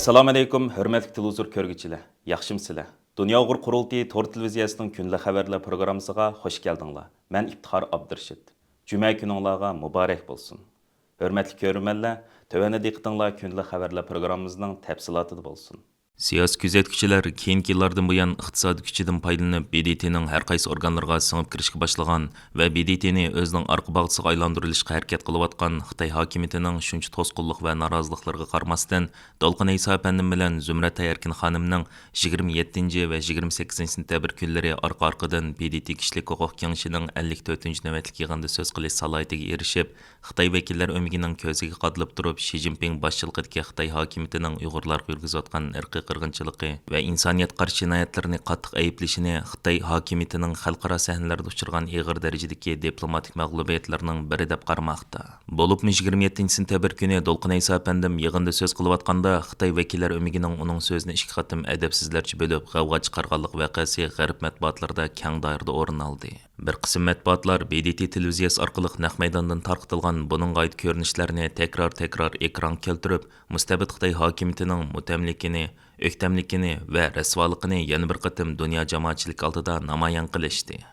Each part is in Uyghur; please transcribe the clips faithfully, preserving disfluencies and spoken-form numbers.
ئەسسالامۇئەلەيكۇم، ھۆرمەتلىك تېلېۋىزور كۆرگۈچىلەر، ياخشىمۇسىلەر؟ دۇنيا ئۇيغۇر قۇرۇلتىيى تور تېلېۋىزىيەسىنىڭ كۈندىلىك خەۋەرلەر پروگراممىسىغا خۇش كەلدىڭلار. مەن ئىپتىخار ئابدۇرېشىت. جۈمە كۈنۈڭلارغا مۇبارەك بولسۇن. ھۆرمەتلىك كۆرۈرمەنلەر، تۆۋەندە دىققىتىڭلار كۈندىلىك خەۋەرلەر پروگراممىمىزنىڭ تەپسىلاتىدا بولسۇن. سىياسىي كۆزەتكۈچىلەر كېيىنكى يىللاردىن بۇيان ئىقتىسادىي كۈچىدىن پايدىلىنىپ، ب د ت نىڭ ھەر قايسى ئورگانلىرىغا سىڭىپ كىرىشكە باشلىغان ۋە ب د ت نى ئۆزىنىڭ ئارقا باغچىسىغا ئايلاندۇرۇۋېلىشقا ھەرىكەت قىلىۋاتقان خىتاي ھاكىمىيىتىنىڭ شۇنچە توسقۇنلۇق ۋە نارازىلىقلىرىغا قارىماستىن، دولقۇن ئەيسا ئەپەندىم بىلەن زۇمرەت ئەركىن خانىمنىڭ يىگىرمە يەتتىنچى ۋە يىگىرمە سەككىزىنچى سېنتەبىر كۈنلىرى ئارقا-ئارقىدىن ب د ت كىشىلىك ھوقۇق كېڭىشىنىڭ ئەللىك تۆتىنچى نۆۋەتلىك يىغىنىدا سۆز قىلىش سالاھىيىتىگە ئېرىشىپ، خىتاي ۋەكىللەر ئۆمىكىنىڭ كۆزىگە قادىلىپ تۇرۇپ، شى جىنپىڭ باشچىلىقىدىكى خىتاي ھاكىمىيىتىنىڭ ئۇيغۇرلارغا يۈرگۈزۈۋاتقان ئىرقىي قىرغىنچىلىقى ۋە ئىنسانىيەتكە قارشى جىنايەتلىرىنى قاتتىق ئەيىبلىشىنى خىتاي ھاكىمىيىتىنىڭ خەلقئارا سەھنىلەردە ئۇچرىغان ئېغىر دەرىجىدىكى دىپلوماتىك مەغلۇبىيەتلىرىنىڭ بىرى دەپ قارىماقتا. بولۇپمۇ يىگىرمە يەتتىنچى سېنتەبىر كۈنى دولقۇن ئەيسا ئەپەندىم يىغىندا سۆز قىلىۋاتقاندا، خىتاي ۋەكىللەر ئۆمىكىنىڭ ئۇنىڭ سۆزىنى ئىككى قېتىم ئەدەپسىزلەرچە بۆلۈپ، غەۋغا چىقارغانلىق ۋەقەسى غەرب مەتبۇئاتلىرىدا كەڭ دائىرىدە ئورۇن ئالدى. بىر قىسىم مەتبۇئاتلار ب د ت تېلېۋىزىيەسى ئارقىلىق نەق مەيداندىن تارقىتىلغان بۇنىڭغا ئائىت كۆرۈنۈشلەرنى تەكرار-تەكرار ئېكرانغا كەلتۈرۈپ، مۇستەبىت خىتاي ھاكىمىيىتىنىڭ مۇتەملىكىنى، ئۆكتەملىكىنى ۋە رەسۋالىقىنى يەنە بىر قېتىم دۇنيا جامائەتچىلىكى ئالدىدا نامايان قىلىشتى.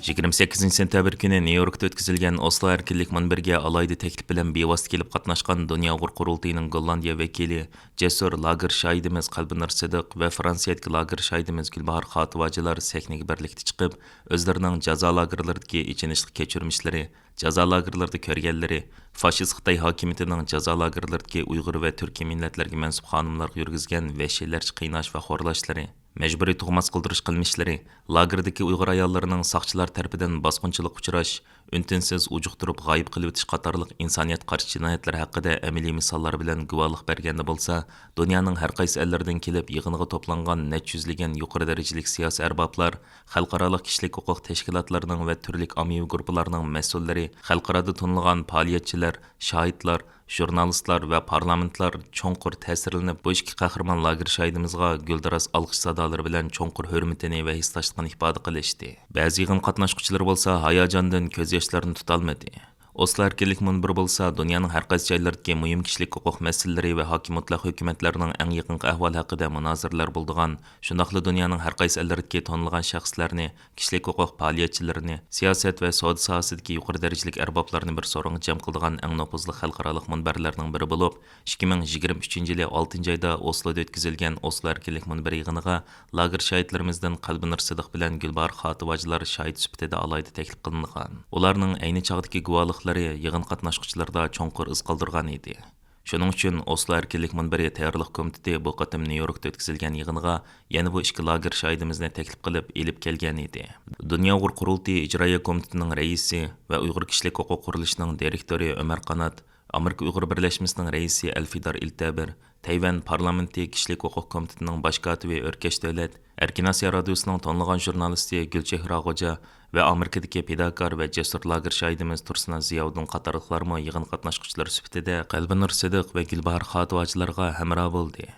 يىگىرمە سەككىزىنچى سېنتەبىر كۈنى نيۇ يوركتا ئۆتكۈزۈلگەن ئوسلو ئەركىنلىك مۇنبىرىگە ئالاھىدە تەكلىپ بىلەن بىۋاسىتە كېلىپ قاتناشقان دۇنيا ئۇيغۇر قۇرۇلتىيىنىڭ گوللاندىيە ۋەكىلى، جەسۇر لاگېر شاھىدىمىز قەلبىنۇر سىدىق ۋە فرانسىيەدىكى لاگېر شاھىدىمىز گۈلباھار خاتىۋاجىلار سەھنىگە بىرلىكتە چىقىپ، ئۆزلىرىنىڭ جازا لاگېرلىرىدىكى ئېچىنىشلىق كەچۈرمىشلىرى، جازا لاگېرلىرىدا كۆرگەنلىرى، فاشىست خىتاي ھاكىمىيىتىنىڭ جازا لاگېرلىرىدىكى ئۇيغۇر ۋە تۈركىي مىللەتلەرگە مەنسۇپ خانىملارغا يۈرگۈزگەن ۋەھشىيلەرچە قىيناش ۋە خورلاشلىرى، مەجبۇرىي تۇغماس قىلدۇرۇش قىلمىشلىرى، لاگېردىكى ئۇيغۇر ئاياللىرىنىڭ ساقچىلار تەرىپىدىن باسقۇنچىلىققا ئۇچراش، ئۈن-تىنسىز ئۇجۇقتۇرۇپ غايىب قىلىۋېتىش قاتارلىق ئىنسانىيەتكە قارشى جىنايەتلەر ھەققىدە ئەمەلىي مىساللار بىلەن گۇۋاھلىق بەرگەندە بولسا، دۇنيانىڭ ھەر قايسى ئەللىرىدىن كېلىپ يىغىنغا توپلانغان نەچچە يۈزلىگەن يۇقىرى دەرىجىلىك سىياسىي ئەربابلار، خەلقئارالىق كىشىلىك ھوقۇق تەشكىلاتلىرىنىڭ ۋە تۈرلۈك ئاممىۋى گۇرۇپپىلارنىڭ مەسئۇللىرى، خەلقئارادا تونۇلغان پائالىيەتچىلەر، شاھىتلار، ژۇرنالىستلار ۋە پارلامېنتلار چوڭقۇر تەسىرلىنىپ، بۇ ئىككى قەھرىمان لاگېر شاھىدىمىزغا گۈلدۈراس ئالقىش سادالىرى بىلەن چوڭقۇر ھۆرمىتىنى ۋە ھېسداشلىقىنى ئىپادە قىلىشتى. بەزى يىغىن قاتناشقۇچىلىرى بولسا ھاياجاندىن كۆز ياشلىرىنى تۇتالمىدى. ئوسلو ئەركىنلىك مۇنبىرى بولسا دۇنيانىڭ ھەر قايسى جايلىرىدىكى مۇھىم كىشىلىك ھوقۇق مەسىلىلىرى ۋە ھاكىم مۇتلەق ھۆكۈمەتلەرنىڭ ئەڭ يېقىنقى ئەھۋالى ھەققىدە مۇنازىرىلەر بولىدىغان، شۇنداقلا دۇنيانىڭ ھەر قايسى ئەللىرىدىكى تونۇلغان شەخسلەرنى، كىشىلىك ھوقۇق پائالىيەتچىلىرىنى، سىياسەت ۋە سودا ساھەسىدىكى يۇقىرى دەرىجىلىك ئەربابلارنى بىر سورۇنغا جەم قىلىدىغان ئەڭ نوپۇزلۇق خەلقئارالىق مۇنبەرلەرنىڭ بىرى بولۇپ، ئىككى مىڭ يىگىرمە ئۈچىنچى يىلى ئالتىنچى ئايدا ئوسلودا ئۆتكۈزۈلگەن ئوسلو ئەركىنلىك مۇنبىرى يىغىنىغا لاگېر شاھىتلىرىمىزدىن قەلبىنۇر سىدىق بىلەن گۈلباھار خاتىۋاجىلار شاھىت سۈپىتىدە ئالاھىدە تەكلىپ قىلىنغان. ئۇلارنىڭ ئەينى چاغدىكى گۇۋاھلىقلىرى يىغىن قاتناشقۇچىلىرىدا چوڭقۇر ئىز قالدۇرغان ئىدى. شۇنىڭ ئۈچۈن ئوسلو ئەركىنلىك مۇنبىرى تەييارلىق كومىتېتى بۇ قېتىم نيۇ يوركتا ئۆتكۈزۈلگەن يىغىنغا يەنە بۇ ئىككى لاگېر شاھىدىمىزنى تەكلىپ قىلىپ ئېلىپ كەلگەن ئىدى. دۇنيا ئۇيغۇر قۇرۇلتىيى ئىجرائىيە كومىتېتىنىڭ رەئىسى ۋە ئۇيغۇر كىشىلىك ھوقۇق قۇرۇلۇشىنىڭ دىرېكتورى ئۆمەر قانات، ئامېرىكا ئۇيغۇر بىرلەشمىسىنىڭ رەئىسى ئەلفىدار ئىلتەبىر، تەيۋەن پارلامېنتى كىشىلىك ھوقۇق كومىتېتىنىڭ باش كاتىپى ئۆركەش دۆلەت، ئەركىن ئاسىيا رادىيوسىنىڭ تونۇلغان ژۇرنالىستى گۈلچېھرا غوجا ۋە ئامېرىكىدىكى پىداكار ۋە جەسۇر لاگېر شاھىدىمىز تۇرسۇناز زىياۋۇدۇن قاتارلىقلارمۇ يىغىن قاتناشقۇچىلىرى سۈپىتىدە قەلبىنۇر سىدىق ۋە گۈلباھار خاتىۋاجىلارغا ھەمراھ بولدى.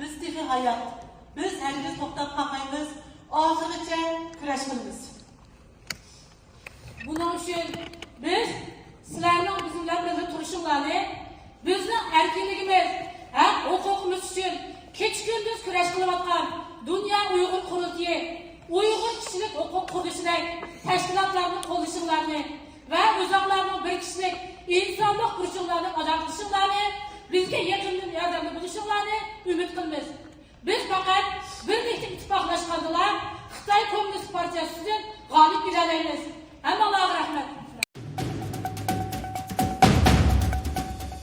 بىز تېخى ھايات. بىز ھەرگىز توختاپ قالمايمىز. ئاخىرغىچە كۈرەش قىلىمىز. بۇنىڭ ئۈچۈن بىز سىلەرنىڭ بىزىڭ بىلەن بىللە تۇرۇشۇڭلارنى، بىزنىڭ ئەركىنلىكىمىز، ھەق ھوقۇقىمىز ئۈچۈن كېچە-كۈندۈز كۈرەش قىلىۋاتقان دۇنيا ئۇيغۇر قۇرۇلتىيى، ئۇيغۇر كىشىلىك ھوقۇق قۇرۇلۇشىدەك تەشكىلاتلارنى قوللىشىڭلارنى ۋە ئۆزۈڭلارنىڭ بىر كىشىلىك ئىنسانلىق بۇرچۇڭلارنى ئادا قىلىشىڭلارنى، بىزگە يېقىندىن ياردەمدە بولۇشۇڭلارنى ئۈمىد قىلىمىز. بىز پەقەت بىرلىكتە ئىتتىپاقلاشقاندىلا خىتاي كوممۇنىست پارتىيەسىدىن غالىب كېلەلەيمىز. ھەممىڭلارغا رەھمەت.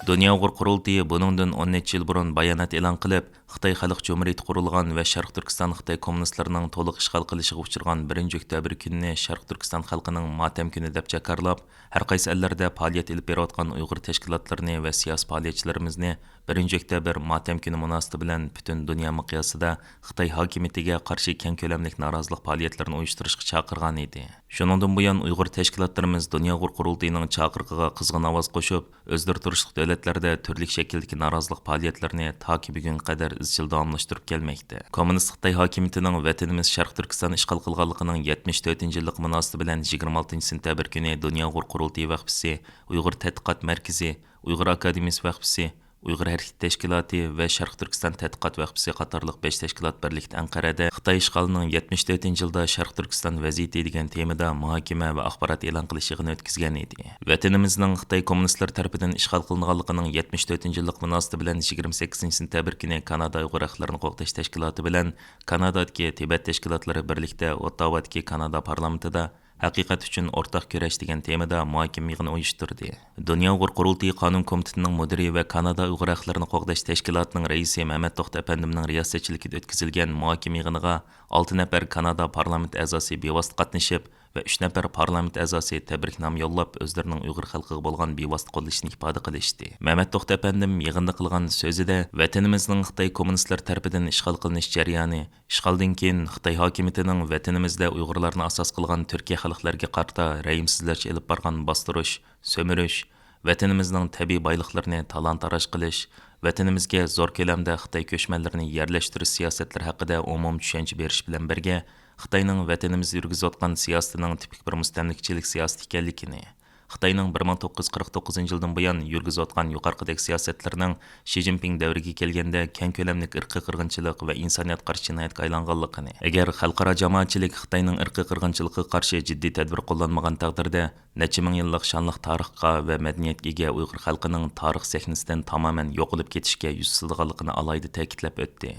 دۇنيا ئۇيغۇر قۇرۇلتىيى بۇنىڭدىن ئون نەچچە يىل بۇرۇن بايانات ئېلان قىلىپ، خىتاي خەلق جۇمھۇرىيىتى قۇرۇلغان ۋە شەرقىي تۈركىستان خىتاي كوممۇنىستلىرىنىڭ تولۇق ئىشغال قىلىشىغا ئۇچرىغان بىرىنچى ئۆكتەبىر كۈنىنى شەرقىي تۈركىستان خەلقىنىڭ ماتەم كۈنى دەپ جاكارلاپ، ھەر قايسى ئەللەردە پائالىيەت ئېلىپ بېرىۋاتقان ئۇيغۇر تەشكىلاتلىرىنى ۋە سىياسىي پائالىيەتچىلىرىمىزنى بىرىنچى ئۆكتەبىر ماتەم كۈنى مۇناسىۋىتى بىلەن پۈتۈن دۇنيا مىقياسىدا خىتاي ھاكىمىيىتىگە قارشى كەڭ كۆلەملىك نارازىلىق پائالىيەتلىرىنى ئۇيۇشتۇرۇشقا چاقىرغان ئىدى. شۇنىڭدىن بۇيان، ئۇيغۇر تەشكىلاتلىرىمىز دۇنيا ئۇيغۇر قۇرۇلتىيىنىڭ چاقىرىقىغا قىزغىن ئاۋاز قوشۇپ، ئۆزلىرى تۇرۇشلۇق دۆلەتلەردە تۈرلۈك شەكىلدىكى نارازىلىق پائالىيەتلىرىنى تاكى بۈگۈنگە قەدەر ئىزچىل داۋاملاشتۇرۇپ كەلمەكتە. كوممۇنىست خىتاي ھاكىمىيىتىنىڭ ۋەتىنىمىز شەرقىي تۈركىستان ئىشغال قىلغانلىقىنىڭ يەتمىش تۆتىنچى يىللىقى مۇناسىۋىتى بىلەن يىگىرمە ئالتىنچى سېنتەبىر كۈنى دۇنيا ئۇيغۇر قۇرۇلتىيى ۋەقپىسى ئۇيغۇر تەتقىقات مەركىزى، ئۇيغۇر ئاكادېمىيىسى ۋەقپىسى، ئۇيغۇر ھەرىكىتى تەشكىلاتى ۋە شەرقىي تۈركىستان تەتقىقات ۋەقپىسى قاتارلىق بەش تەشكىلات بىرلىكتە ئەنقەرەدە خىتاي ئىشغالىنىڭ يەتمىش تۆتىنچى يىلىدا شەرقىي تۈركىستان ۋەزىيىتى دېگەن تېمىدا مۇھاكىمە ۋە ئاخبارات ئېلان قىلىش يىغىنى ئۆتكۈزگەن ئىدى. ۋەتىنىمىزنىڭ خىتاي كوممۇنىستلىرى تەرىپىدىن ئىشغال قىلىنغانلىقىنىڭ يەتمىش تۆتىنچى يىللىق مۇناسىۋىتى بىلەن يىگىرمە سەككىزىنچى سېنتەبىر كۈنى كانادا ئۇيغۇر ھەقلىرىنى قوغداش تەشكىلاتى بىلەن كانادادىكى تىبەت تەشكىلاتلىرى بىرلىكتە ئوتتاۋادىكى كانادا پارلامېنتىدا ھەقىقەت ئۈچۈن ئورتاق كۈرەش دېگەن تېمىدا مۇھاكىمە يىغىنى ئۇيۇشتۇردى. دۇنيا ئۇيغۇر قۇرۇلتىيى قانۇن كومىتېتىنىڭ مۇدىرى ۋە كانادا ئۇيغۇر ھەقلىرىنى قوغداش تەشكىلاتىنىڭ رەئىسى مەمەت توختى ئەپەندىمنىڭ رىياسەتچىلىكىدە ئۆتكۈزۈلگەن مۇھاكىمە يىغىنىغا ئالتە نەپەر كانادا پارلامېنت ئەزاسى بىۋاسىتە قاتنىشىپ، ۋە ئۈچ نەپەر پارلامېنت ئەزاسى تەبرىكنامە يوللاپ، ئۆزلىرىنىڭ ئۇيغۇر خەلقىگە بولغان بىۋاسىتە قوللىشىنى ئىپادە قىلىشتى. مەمەت توختى ئەپەندىم يىغىندا قىلغان سۆزىدە، ۋەتىنىمىزنىڭ خىتاي كوممۇنىستلىرى تەرىپىدىن ئىشغال قىلىنىش جەريانى، ئىشغالدىن كېيىن خىتاي ھاكىمىيىتىنىڭ ۋەتىنىمىزدە ئۇيغۇرلارنى ئاساس قىلغان تۈركىي خەلقلەرگە قارىتا رەھىمسىزلەرچە ئېلىپ بارغان باستۇرۇش، سۆمۈرۈش، ۋەتىنىمىزنىڭ تەبىئىي بايلىقلىرىنى تالان-تاراج قىلىش، ۋەتىنىمىزگە زور كۆلەمدە خىتاي كۆچمەنلىرىنى يەرلەشتۈرۈش سىياسەتلىرى ھەققىدە ئومۇمىي چۈشەنچە بېرىش بىلەن بىرگە، خىتاينىڭ ۋەتىنىمىزدە يۈرگۈزۈۋاتقان سىياسىتىنىڭ تىپىك بىر مۇستەملىكىچىلىك سىياسىتى ئىكەنلىكىنى، خىتاينىڭ بىر مىڭ توققۇز يۈز قىرىق توققۇزىنچى يىلدىن بۇيان يۈرگۈزۈۋاتقان يۇقىرىقىدەك سىياسەتلىرىنىڭ شى جىنپىڭ دەۋرىگە كەلگەندە كەڭ كۆلەملىك ئىرقىي قىرغىنچىلىق ۋە ئىنسانىيەتكە قارشى جىنايەتكە ئايلانغانلىقىنى، ئەگەر خەلقئارا جامائەتچىلىك خىتاينىڭ ئىرقىي قىرغىنچىلىقىغا قارشى جىددىي تەدبىر قوللانمىغان تەقدىردە، نەچچە مىڭ يىللىق شانلىق تارىخقا ۋە مەدەنىيەتكە ئىگە ئۇيغۇر خەلقىنىڭ تارىخ سەھنىسىدىن تامامەن يوقىلىپ كېتىشكە يۈز تۇتىدىغانلىقىنى ئالاھىدە تەكىتلەپ ئۆتتى.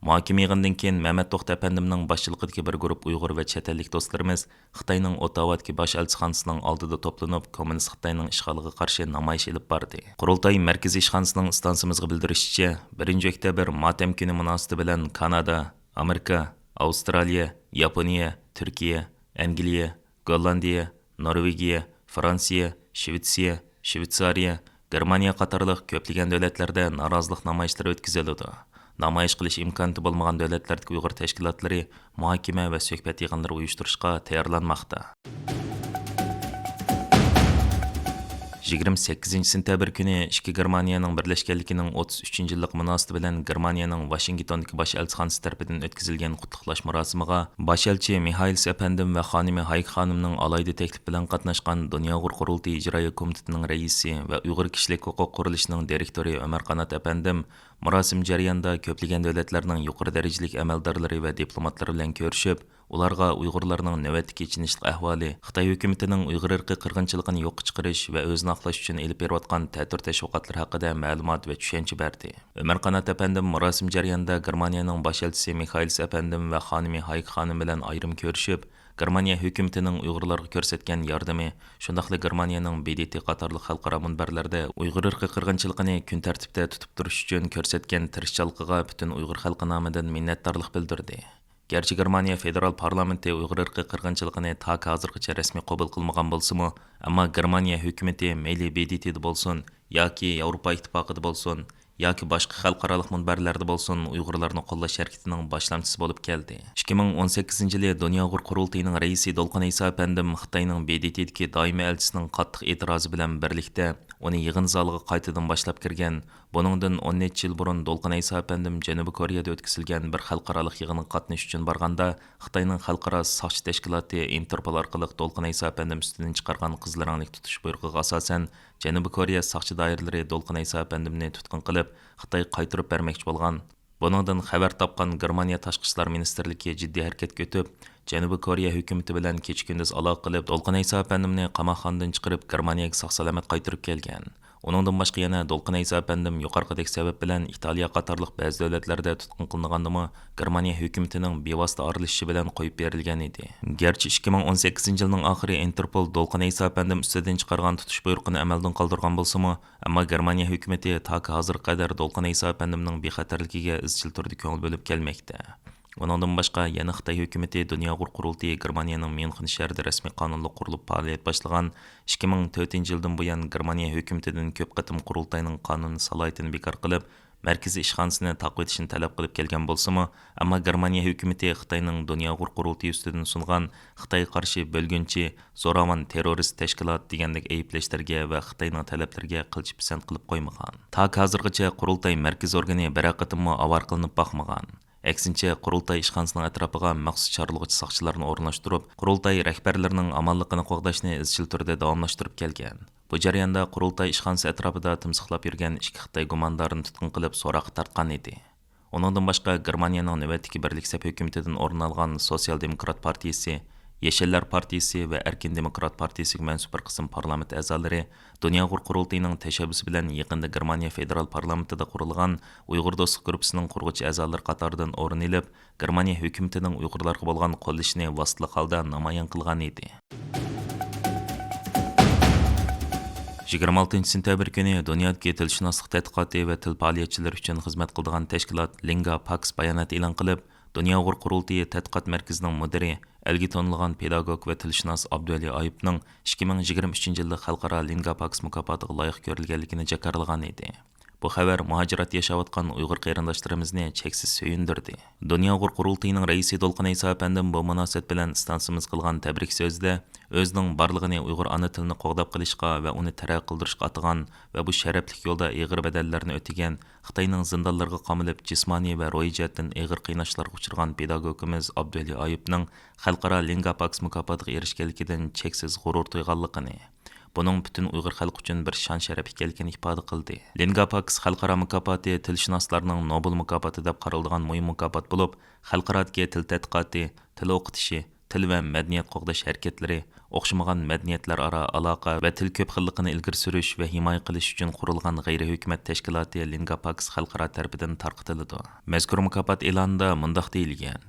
مۇھاكىمە يىغىنىدىن كېيىن مەمەت توختى ئەپەندىمنىڭ باشچىلىقىدىكى بىر گۇرۇپ ئۇيغۇر ۋە چەت ئەللىك دوستلىرىمىز خىتاينىڭ ئوتاۋادىكى باش ئەلچىخانىسىنىڭ ئالدىدا توپلىنىپ، كوممۇنىست خىتاينىڭ ئىشغالىغا قارشى نامايىش ئېلىپ باردى. قۇرۇلتاي مەركىزىي ئىشخانىسىنىڭ ئىستانسىمىزغا بىلدۈرۈشىچە، بىرىنچى ئۆكتەبىر ماتەم كۈنى مۇناسىۋىتى بىلەن كانادا، ئامېرىكا، ئاۋسترالىيە، ياپونىيە، تۈركىيە، ئەنگلىيە، گوللاندىيە، نورۋېگىيە، فرانسىيە، شىۋېتسىيە، شىۋېتسارىيە، گېرمانىيە قاتارلىق كۆپلىگەن دۆلەتلەردە نارازىلىق نامايىشلىرى ئۆتكۈزۈلىدۇ. نامايىش قىلىش ئىمكانىيىتى بولمىغان دۆلەتلەردىكى ئۇيغۇر تەشكىلاتلىرى مۇھاكىمە ۋە سۆھبەت يىغىنلىرى ئۇيۇشتۇرۇشقا تەييارلانماقتا. يىگىرمە سەككىزىنچى سېنتەبىر كۈنى ئىككى گېرمانىيەنىڭ بىرلەشكەنلىكىنىڭ ئوتتۇز ئۈچىنچى يىللىق مۇناسىۋىتى بىلەن گېرمانىيەنىڭ ۋاشىنگتوندىكى باش ئەلچىخانىسى تەرىپىدىن ئۆتكۈزۈلگەن قۇتلۇقلاش مۇراسىمىغا باش ئەلچى مىخائېلس ئەپەندىم ۋە خانىمى ھايك خانىمنىڭ ئالاھىدە تەكلىپى بىلەن قاتناشقان دۇنيا ئۇيغۇر قۇرۇلتىيى ئىجرائىيە كومىتېتىنىڭ رەئىسى ۋە ئۇيغۇر كىشىلىك ھوقۇق قۇرۇلۇشىنىڭ دىرېكتورى ئۆمەر قانات ئەپەندىم مۇراسىم جەريانىدا كۆپلىگەن دۆلەتلەرنىڭ يۇقىرى دەرىجىلىك ئەمەلدارلىرى ۋە دىپلوماتلىرى بىلەن كۆرۈشۈپ، ئۇلارغا ئۇيغۇرلارنىڭ نۆۋەتتىكى ئېچىنىشلىق ئەھۋالى، خىتاي ھۆكۈمىتىنىڭ ئۇيغۇر ئىرقىي قىرغىنچىلىقىنى يوققا چىقىرىش ۋە ئۆزىنى ئاقلاش ئۈچۈن ئېلىپ بېرىۋاتقان تەتۈر تەشۋىقاتلىرى ھەققىدە مەلۇمات ۋە چۈشەنچە بەردى. ئۆمەر قانات ئەپەندىم مۇراسىم جەريانىدا گېرمانىيەنىڭ باش ئەلچىسى مىخائېلس ئەپەندىم ۋە خانىمى ھايك خانىم بىلەن ئايرىم كۆرۈشۈپ، گېرمانىيە ھۆكۈمىتىنىڭ ئۇيغۇرلارغا كۆرسەتكەن ياردىمى، شۇنداقلا گېرمانىيەنىڭ ب د ت قاتارلىق خەلقئارا مۇنبەرلەردە ئۇيغۇر ئىرقىي قىرغىنچىلىقىنى كۈن تەرتىپتە تۇتۇپ تۇرۇش ئۈچۈن كۆرسەتكەن تىرىشچانلىقىغا پۈتۈن ئۇيغۇر خەلقى نامىدىن مىننەتدارلىق بىلدۈردى. گەرچە گېرمانىيە فېدېرال پارلامېنتى ئۇيغۇر ئىرقىي قىرغىنچىلىقىنى تاكى ھازىرغىچە رەسمىي قوبۇل قىلمىغان بولسىمۇ، ئەمما گېرمانىيە ھۆكۈمىتى مەيلى ب د ت دە بولسۇن ياكى ياۋروپا ئىتتىپاقىدا بولسۇن، ياكى باشقا خەلقئارالىق مۇنبەرلەردە بولسۇن، ئۇيغۇرلارنى قوللاش ھەرىكىتىنىڭ باشلامچىسى بولۇپ كەلدى. ئىككى مىڭ ئون سەككىزىنچى يىلى دۇنيا ئۇيغۇر قۇرۇلتىيىنىڭ رەئىسى دولقۇن ئەيسا ئەپەندىم خىتاينىڭ ب د ت دىكى دائىمىي ئەلچىسىنىڭ قاتتىق ئېتىرازى بىلەن بىرلىكتە، ئۇنى يىغىن زالىغا قايتىدىن باشلاپ كىرگەن. بۇنىڭدىن ئون نەچچە يىل بۇرۇن دولقۇن ئەيسا ئەپەندىم جەنۇبىي كورېيەدە ئۆتكۈزۈلگەن بىر خەلقئارالىق يىغىنغا قاتنىشىش ئۈچۈن بارغاندا، خىتاينىڭ خەلقئارا ساقچى تەشكىلاتى ئىنتېرپول ئارقىلىق دولقۇن ئەيسا ئەپەندىم ئۈستىدىن چىقارغان قىزىل رەڭلىك تۇتۇش بۇيرۇقىغا ئاساسەن، جەنۇبىي كورېيە ساقچى دائىرىلىرى دولقۇن ئەيسا ئەپەندىمنى تۇتقۇن قىلىپ، خىتايغا قايتۇرۇپ بەرمەكچى بولغان. بۇنىڭدىن خەۋەر تاپقان گېرمانىيە تاشقى ئىشلار مىنىستىرلىكى جىددىي ھەرىكەتكە ئۆتۈپ، جەنۇبىي كورېيە ھۆكۈمىتى بىلەن كېچە-كۈندۈز ئالاقە قىلىپ، دولقۇن ئەيسا ئەپەندىمنى قاماقخانىدىن چىقىرىپ، گېرمانىيەگە ساق-سالامەت قايتۇرۇپ كەلگەن. ئۇنىڭدىن باشقا يەنە دولقۇن ئەيسا ئەپەندىم يۇقىرىقىدەك سەۋەب بىلەن ئىتالىيە قاتارلىق بەزى دۆلەتلەردە تۇتقۇن قىلىنغاندىمۇ، گېرمانىيە ھۆكۈمىتىنىڭ بىۋاسىتە ئارىلىشىشى بىلەن قويۇپ بېرىلگەن ئىدى. گەرچە ئىككى مىڭ ئون سەككىزىنچى يىلنىڭ ئاخىرى ئىنتېرپول دولقۇن ئەيسا ئەپەندىم ئۈستىدىن چىقارغان تۇتۇش بۇيرۇقىنى ئەمەلدىن قالدۇرغان بولسىمۇ، ئەمما گېرمانىيە ھۆكۈمىتى تاكى ھازىرغا قەدەر دولقۇن ئەيسا ئەپەندىمنىڭ بىخەتەرلىكىگە ئىزچىل تۈردە كۆڭۈل بۆلۈپ كەلمەكتە. ئۇنىڭدىن باشقا، يەنە خىتاي ھۆكۈمىتى دۇنيا ئۇيغۇر قۇرۇلتىيى گېرمانىيەنىڭ ميۇنخېن شەھىرىدە رەسمىي قانۇنلۇق قۇرۇلۇپ پائالىيەت باشلىغان ئىككى مىڭ تۆتىنچى يىلدىن بۇيان، گېرمانىيە ھۆكۈمىتىدىن كۆپ قېتىم قۇرۇلتاينىڭ قانۇنىي سالاھىيىتىنى بىكار قىلىپ، مەركىزىي ئىشخانىسىنى تاقىۋېتىشنى تەلەپ قىلىپ كەلگەن بولسىمۇ، ئەمما گېرمانىيە ھۆكۈمىتى خىتاينىڭ دۇنيا ئۇيغۇر قۇرۇلتىيى ئۈستىدىن سۇنغان خىتايغا قارشى بۆلگۈنچى، زوراۋان، تېررورىست تەشكىلات دېگەندەك ئەيىبلەشلەرگە ۋە خىتاينىڭ تەلەپلىرىگە قىلچە پىسەنت قىلىپ قويمىغان. تاكى ھازىرغىچە قۇرۇلتاي مەركىزىي ئورگىنى بىرەر قېتىممۇ ئاۋارە قىلىنىپ باقمىغان. ئەكسىنچە، قۇرۇلتاي ئىشخانىسىنىڭ ئەتراپىغا مەخسۇس چارلىغۇچى ساقچىلارنى ئورۇنلاشتۇرۇپ، قۇرۇلتاي رەھبەرلىرىنىڭ ئامانلىقىنى قوغداشنى ئىزچىل تۈردە داۋاملاشتۇرۇپ كەلگەن. بۇ جەرياندا قۇرۇلتاي ئىشخانىسى ئەتراپىدا تىمسىقلاپ يۈرگەن ئىككى خىتاي گۇماندارىنى تۇتقۇن قىلىپ سوراققا تارتقان ئىدى. ئۇنىڭدىن باشقا، گېرمانىيەنىڭ نۆۋەتتىكى بىرلىك سەپ ھۆكۈمىتىدىن ئورۇن ئالغان سوتسىيال دېموكرات پارتىيىسى، يېشىللار پارتىيىسى ۋە ئەركىن دېموكرات پارتىيىسىگە مەنسۇپ بىر قىسىم پارلامېنت ئەزالىرى دۇنيا ئۇيغۇر قۇرۇلتىيىنىڭ تەشەببۇسى بىلەن يېقىندا گېرمانىيە فېدېرال پارلامېنتىدا قۇرۇلغان ئۇيغۇر دوستلۇق گۇرۇپپىسىنىڭ قۇرغۇچى ئەزالىرى قاتارىدىن ئورۇن ئېلىپ، گېرمانىيە ھۆكۈمىتىنىڭ ئۇيغۇرلارغا بولغان قوللىشىنى ۋاسىتىلىق ھالدا نامايان قىلغان ئىدى. يىگىرمە ئالتىنچى سېنتەبىر كۈنى دۇنيادىكى تىلشۇناسلىق تەتقىقاتى ۋە تىل پائالىيەتچىلىرى ئۈچۈن خىزمەت قىلىدىغان تەشكىلات لىنگا پاكس بايانات ئېلان قىلىپ، دۇنيا ئۇيغۇر قۇرۇلتىيى تەتقىقات مەركىزىنىڭ مۇدىرى، ئەلگە تونۇلغان پېداگوگ ۋە تىلشۇناس ئابدۇۋەلى ئايۇپنىڭ ئىككى مىڭ يىگىرمە ئۈچىنچى يىللىق خەلقئارا لىنگا پاكس مۇكاپاتىغا لايىق كۆرۈلگەنلىكىنى جاكارلىغان ئىدى. بۇ خەۋەر مۇھاجىرەتتە ياشاۋاتقان ئۇيغۇر قېرىنداشلىرىمىزنى چەكسىز سۆيۈندۈردى. دۇنيا ئۇيغۇر قۇرۇلتىيىنىڭ رەئىسى دولقۇن ئەيسا ئەپەندىم بۇ مۇناسىۋەت بىلەن ئىستانسىمىزغا قىلغان تەبرىك سۆزىدە، ئۆزىنىڭ بارلىقىنى ئۇيغۇر ئانا تىلىنى قوغداپ قېلىشقا ۋە ئۇنى تەرەققىي قىلدۇرۇشقا ئاتىغان ۋە بۇ شەرەپلىك يولدا ئېغىر بەدەللەرنى ئۆتىگەن، خىتاينىڭ زىندانلىرىغا قامىلىپ، جىسمانىي ۋە روھىي جەھەتتىن ئېغىر قىيناشلارغا ئۇچرىغان پېداگوگىمىز ئابدۇۋەلى ئايۇپنىڭ خەلقئارا لىنگا پاكس مۇكاپاتىغا ئېرىشكەنلىكىدىن چەكسىز غۇرۇر تۇيغانلىقىنى، بۇنىڭ پۈتۈن ئۇيغۇر خەلقى ئۈچۈن بىر شان-شەرەپ ئىكەنلىكىنى ئىپادە قىلدى. لىنگا پاكس خەلقئارا مۇكاپاتى تىلشۇناسلارنىڭ نوبېل مۇكاپاتى دەپ قارىلىدىغان مۇھىم مۇكاپات بولۇپ، خەلقئارادىكى تىل تەتقىقاتى، تىل ئوقۇتۇشى، تىل ۋە مەدەنىيەت قوغداش ھەرىكەتلىرى، ئوخشىمىغان مەدەنىيەتلەر ئارا ئالاقە ۋە تىل كۆپ خىللىقىنى ئىلگىرى سۈرۈش ۋە ھىمايە قىلىش ئۈچۈن قۇرۇلغان غەيرىي ھۆكۈمەت تەشكىلاتى لىنگا پاكس خەلقئارا تەرىپىدىن تارقىتىلىدۇ. مەزكۇر مۇكاپات ئېلانىدا مۇنداق دېيىلگەن: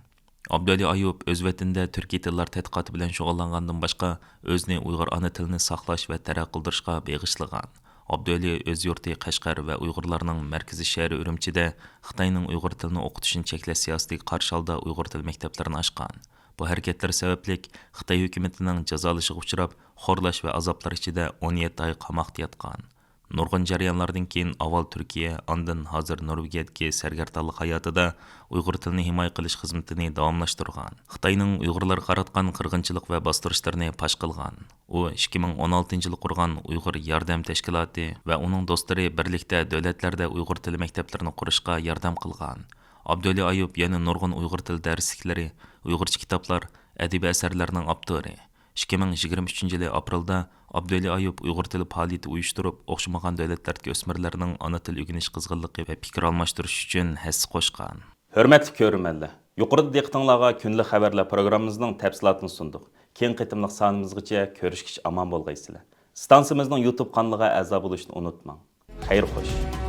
ئابدۇۋەلى ئايۇپ ئۆز ۋەتىنىدە تۈركىي تىللار تەتقىقاتى بىلەن شۇغۇللانغاندىن باشقا، ئۆزىنى ئۇيغۇر ئانا تىلىنى ساقلاش ۋە تەرەققىي قىلدۇرۇشقا بېغىشلىغان. ئابدۇۋەلى ئۆز يۇرتى قەشقەر ۋە ئۇيغۇرلارنىڭ مەركىزىي شەھىرى ئۈرۈمچىدە خىتاينىڭ ئۇيغۇر تىلىنى ئوقۇتۇشىنى چەكلەش سىياسىتىگە قارشى ھالدا ئۇيغۇر تىل مەكتەپلىرىنى ئاچقان. بۇ ھەرىكەتلىرى سەۋەبلىك خىتاي ھۆكۈمىتىنىڭ جازالىشىغا ئۇچراپ، خورلاش ۋە ئازابلار ئىچىدە ئون يەتتە ئاي قاماقتا ياتقان. نۇرغۇن جەريانلاردىن كېيىن ئاۋۋال تۈركىيە، ئاندىن ھازىر نورۋېگىيەدىكى سەرگەردانلىق ھاياتىدا ئۇيغۇر تىلىنى ھىمايە قىلىش خىزمىتىنى داۋاملاشتۇرغان. خىتاينىڭ ئۇيغۇرلارغا قاراتقان قىرغىنچىلىق ۋە باستۇرۇشلىرىنى پاش قىلغان. ئۇ ئىككى مىڭ ئون ئالتىنچى يىلى قۇرغان ئۇيغۇر ياردەم تەشكىلاتى ۋە ئۇنىڭ دوستلىرى بىرلىكتە دۆلەتلەردە ئۇيغۇر تىلى مەكتەپلىرىنى قۇرۇشقا ياردەم قىلغان. ئابدۇۋەلى ئايۇپ يەنە نۇرغۇن ئۇيغۇر تىلى دەرسلىكلىرى، ئۇيغۇرچە كىتابلار، ئەدەبىي ئەسەرلەرنىڭ ئاپتورى. ئىككى مىڭ يىگىرمە ئۈچىنچى يىلى ئاپرېلدا ئابدۇۋەلى ئايۇپ ئۇيغۇر تىلى پائالىيىتى ئۇيۇشتۇرۇپ، ئوخشىمىغان دۆلەتلەردىكى ئۆسمۈرلەرنىڭ ئانا تىل ئۆگىنىش قىزغىنلىقى ۋە پىكىر ئالماشتۇرۇشى ئۈچۈن ھەسسە قوشقان. ھۆرمەتلىك كۆرۈرمەنلەر، يۇقىرىدا دىققىتىڭلارغا كۈندىلىك خەۋەرلەر پروگراممىمىزنىڭ تەپسىلاتىنى سۇندۇق. كېيىنكى قېتىملىق سانىمىزغىچە كۆرۈشكىچە ئامان بولغايسىلەر. ئىستانسىمىزنىڭ يۇتۇب قانىلىغا ئەزا بولۇشنى ئۇنتۇماڭ. خەير خوش.